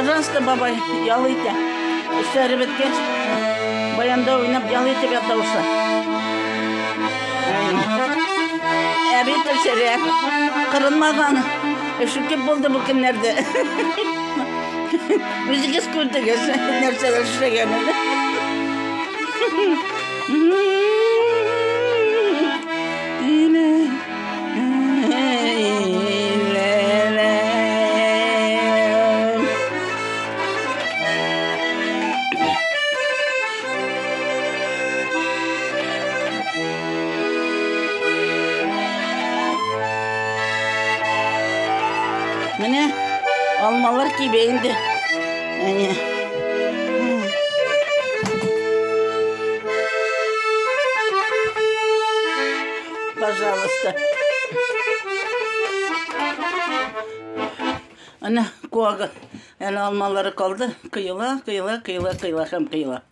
Пожалуйста, бабай, ял итә. Эшләре беткәч, баянда уйнап ял итеп ята уша. Әби төшерә. Кырынмаган. Эше күп булды бу көннәрдә. Үзегез күрдегез нәрсәләр эшләгәнен. Менә алмалар кибә инде. Әне. Пожалуйста. Әнә куагы. Әле алмалары калды. Кыела, кыела, кыела, кыела һәм кыела.